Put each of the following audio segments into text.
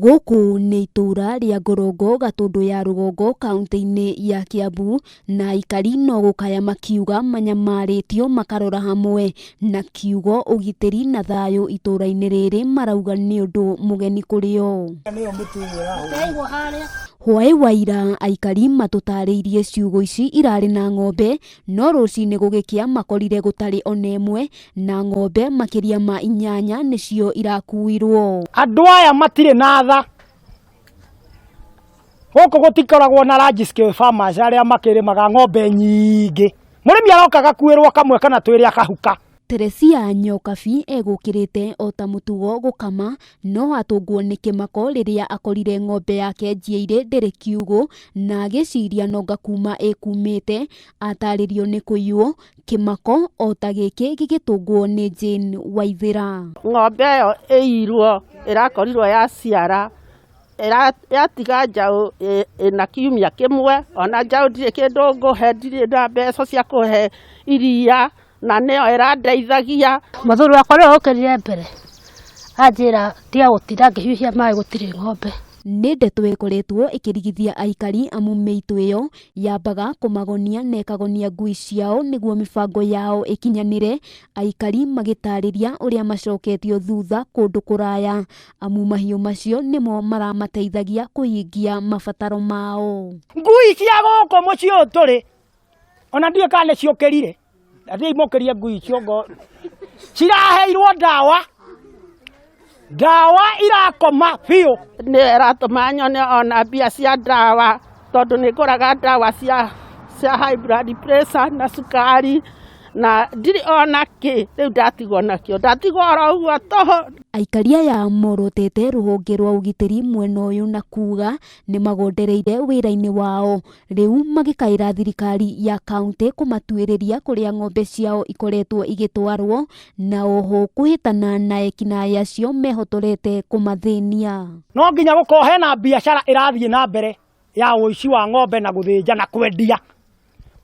Gũkũ nĩ itũũra rĩa Ngorongo Gatũndũ ya rũgongo kauntĩ-inĩ ya Kiambu na aikari no gũkaya makiuga manyamarĩtio makarora hamwe na kiugo ũgitĩri na thayũ itũũra-inĩ rĩrĩ marauga nĩ ũndũ mũgeni kũrĩ o. Hwaĩ wa ira aikari matũtarĩirie ciugũ ici irarĩ na ng'ombe no rũcinĩ gũgĩkĩa makorire gũtarĩ ona ĩmwe na ng'ombe makĩria ma inyanya nĩcio irakuirwo. Andũ aya matirĩ na tha. Gũkũ gũtikoragwo na large scale farmers arĩa makĩrĩmaga ng'ombe nyingĩ. Mũrĩmi aroka agakuĩrwo kamwe kana twĩrĩ akahuka. Teresia Nyokabi egũkĩrĩte o ta mũtugo gũkama no atũngwo nĩ kĩmako rĩrĩa akorire ng'ombe yake njiairĩ ndĩrĩ kiugũ na agĩciria nonga kuma ĩkumĩte atarĩrio nĩ kũiywo. Kĩmako o ta gĩkĩ gĩgĩtũngwo nĩ Jane Waithĩra. Ng'ombe ĩyo ĩirwo ĩrakorirwo yaciara yatiga njaũ ĩna kiumia kĩmwe, ona njaũ ndirĩ kĩndũ ngũhe, ndirĩ na mbeca cia kũhe iria, na nĩyo ĩrandeithagia. Mũthuri wakwa nĩwe ũkĩrire mbere anjĩra tiga gũtinda ngĩhiũhia maĩ gũtirĩ ng'ombe. Nĩ ndeto ĩkoretwo ĩkĩrigithia aikari amu mĩitũ ĩyo yambaga kũmagonia na ĩkagonia ngui ciao nĩguo mĩbango yao ĩkinyanĩre, aikari magĩtarĩria ũrĩa macoketio thutha kũndũ kũraya amu mahiũ macio nĩmo maramateithagia kũhingia mabataro mao. Ngui cia gũkũ mũciĩ ũyũ tũrĩ ona ndiũĩ kana nĩ ciũkĩrire, athiĩ imũkĩrie ngui icio ngo ciraheirwo ndawa, ndawa irakoma biũ. Nĩ ĩratũma nyone ona mbia cia ndawa tondũ nĩ ngũraga ndawa cia high blood pressure na cukari na ndirĩ ona kĩ, rĩu ndatigwo nakĩo, ndatigwo oro ũguo tũhũ. Aikari aya morotete rũhonge rwa ũgitĩri mwena ũyũ na kuga nĩ magondereire wĩra-inĩ wao rĩu magĩkaĩra thirikari ya kaunti kũmatuĩrĩria kũrĩa ng'ombe ciao ikoretwo igĩtwarwo na oho kũhĩtana na ekinaĩ acio mehotorete kũmathĩnia. No nginya gũkorwo hena biacara ĩrathiĩ na mbere ya ũici wa ng'ombe na gũthĩnja na kwendia.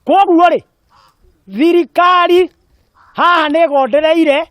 Koguo rĩ, thirikari haha nĩ ĩgondereire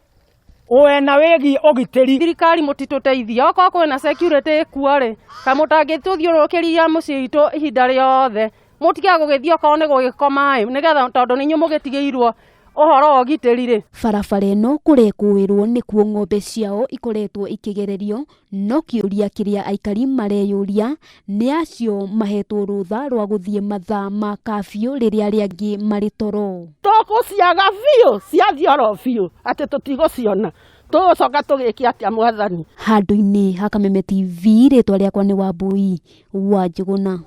wena wĩgiĩ ũgitĩri. Thirikari mũtitũteithia, okorwo kwĩna security ĩkuo rĩ, ka mũtangĩtũthiũrũrũkĩria mũciĩ itũ ihinda rĩothe, mũtige gũgĩthiĩ okorwo nĩ gũgĩkoma ĩ, nĩgetha tondũ nĩ inyuĩ mũgĩtigĩirwo ũhoro wa ũgitĩri rĩ. Barabara ĩno kũrekũĩrwo nĩkuo ng'ombe ciao ikoretwo ikĩgererio, no kĩũria kĩrĩa aikari mareyũria nĩ acio mahetwo rũtha rwa gũthiĩ mathaa ma kabiũ rĩrĩa arĩa angĩ marĩ toro. Tũgũciaga biũ, ciathiĩ oro biũ, atĩ tũtigũciona. Tũgũcoka tũgĩke atĩa mwathani? Handũ-inĩ ha Kameme TV, rĩtwa rĩakwa nĩ Wambui wa Njũgũna.